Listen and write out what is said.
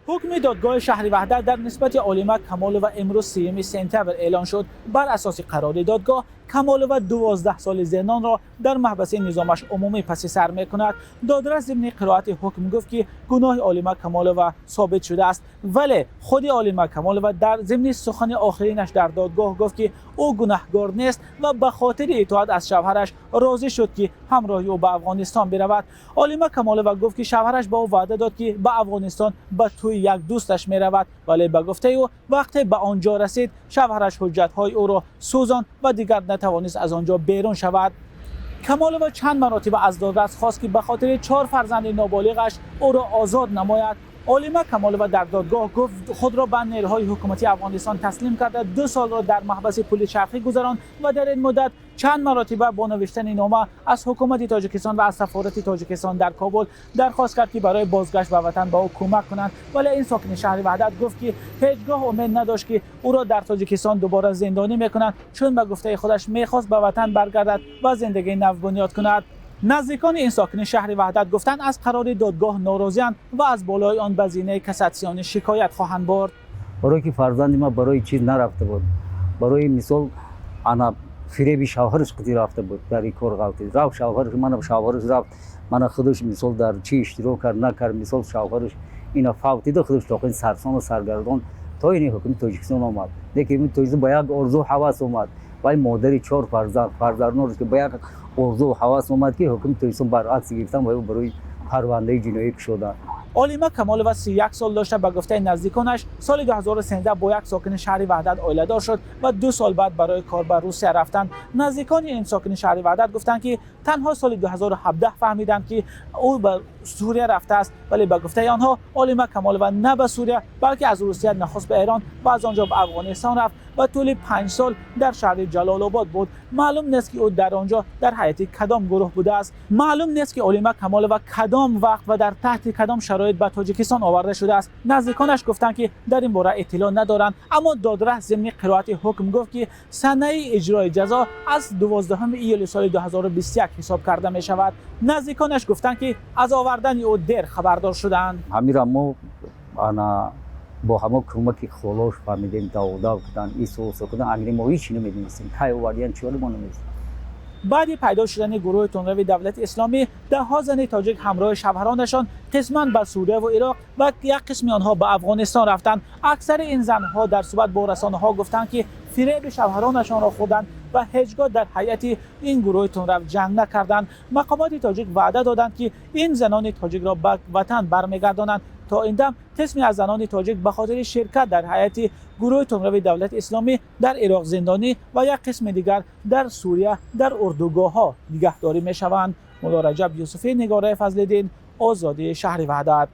Ҳукми додгоҳи шаҳри Ваҳдат дар нисбати Олима Камолова имрӯз 30 сентябр эълон шуд. Бар асоси қарори додгоҳ, Камолова 12 соли зиндонро дар маҳбаси низомаш умумӣ паси сар мекунад. Додрас зимни қироати ҳукм гуфт, ки гуноҳи Олима Камолова собит шудааст. Вале худи Олима Камолова дар зимни сухани охиринаш дар додгоҳ гуфт, ки ӯ гунаҳкор нест ва ба хотири итоат аз шавҳараш розӣ шуд, ки ҳамроҳи ӯ ба Афғонистон биравад. Олима Камолова гуфт, ки шавҳараш ба ӯ ваъда дод, ки ба Афғонистон ба тӯи як дӯсташ меравад, вале ба гуфтаи ӯ вақте ба он ҷо расид, шавҳараш ҳуҷҷатҳои ӯро сӯзонд ва дигар натавонист аз он ҷо берун шавад. Камолова чанд маротиба аз додрас хост, ки ба хотири 4 фарзанди ноболиғаш ӯро озод намояд. Олима Камолова дар додгоҳ гуфт, худро ба нерӯҳои ҳукуматии Афғонистон таслим карда, 2 солро дар маҳбаси пули чархӣ гузаронд ва дар ин муддат чанд маротиба бо навиштани нома аз ҳукумати Тоҷикистон ва аз сафорати Тоҷикистон дар Кобул дархост кард, ки барои бозгашт ба ватан ба ӯ кӯмак кунанд. Вале ин сокини шаҳри Ваҳдат гуфт, ки ҳеҷгоҳ умед надошт, ки ӯро дар Тоҷикистон дубора зиндонӣ мекунанд, чун ба гуфтаи худаш мехост ба ватан баргардад ва зиндагии нав бунёд кунад. Наздикони ин сокини шаҳри Ваҳдат гуфтанд, аз қарори додгоҳ норозианд ва аз болои он ба зинаи кассатсионӣ шикоят хоҳанд бурд. Барое ки фарзанди ман барои чиз нарафта буд, барои мисол ана фиреби шавҳараш қити рафта буд, дар ин кор ғалтид, рафт шавҳараш, мана шавҳараш рафт, мана худаш мисол дар чӣ иштирок кард, накард, мисол шавҳараш ина фавтида, худаш тоқин сарсону саргардон то ини ҳукми Тоҷикистон омад. Лекин Тоҷикистон ба як орзу ҳавас омад. Вай модари 4 фарзанд фарзандонаш, ки ба як орзу ҳавас омад, ки ҳукми Тоҷикистон баръакс гирифтан ва барои парвандаи ҷиноӣ кушоданд. Олима Камолова 31 сол дошта, ба гуфтаи наздиконаш соли 2013 бо як сокини шаҳри Ваҳдат оиладор шуд ва 2 сол баъд барои кор ба Русия рафтанд. Наздикони ин сокини шаҳри Ваҳдат гуфтанд, ки танҳо соли 2017 фаҳмиданд, ки ӯ ба Сурия рафтааст. Вале ба гуфтаи онҳо Олима Камолова на ба Сурия, балки аз Русия нахуст ба Эрон ва аз он ҷо ба Афғонистон рафт ва тӯли 5 сол дар шаҳри Ҷалолобод буд. Маълум нест, ки ӯ дар он ҷо дар ҳайати кадом гурӯҳ будааст. Маълум нест, ки Олима Камолова кадом вақт ва дар таҳти кадом шароит ба Тоҷикистон оварда шудааст. Наздиконаш гуфтанд, ки дар ин бора иттилоъ надоранд. Аммо додрас зимни қироати ҳукм гуфт, ки санаи иҷрои ҷазо аз 12 июли соли 2021 ҳисоб карда мешавад. Наздиконаш гуфтанд, ки аз овардани ӯ дер хабардор шуданд. Ҳамира мо ана бо ҳамо кӯмаки холош фаҳмидем, даводав кудан, исо кудан, агри мо ҳеч намедонистем, кай овардиян, чиёли мо намедонистем. Баъди пайдо шудани гурӯҳи тундрави Давлати Исломӣ, даҳҳо зани тоҷик ҳамроҳи шавҳаронашон қисман ба Сурия ва Ироқ ва як қисми онҳо ба Афғонистон рафтанд. Аксари ин занҳо дар суҳбат бо расонаҳо гуфтанд, ки фиреби шавҳаронашонро хӯрданд ва ҳеҷгоҳ дар ҳайати ин гурӯҳи тундрав ҷанг накарданд. Мақомоти тоҷик ваъда доданд, ки ин занони тоҷикро ба ватан бармегардонанд. То ин дам қисме аз занони тоҷик ба хотири ширкат дар ҳайати гурӯҳи тундрави Давлати Исломӣ дар Ироқ зиндонӣ ва як қисми дигар дар Сурия дар урдугоҳҳо нигаҳдорӣ мешаванд. Мулло Раҷаб Юсуфӣ, Нигораи Фазлиддин, Озодӣ, шаҳри Ваҳдат.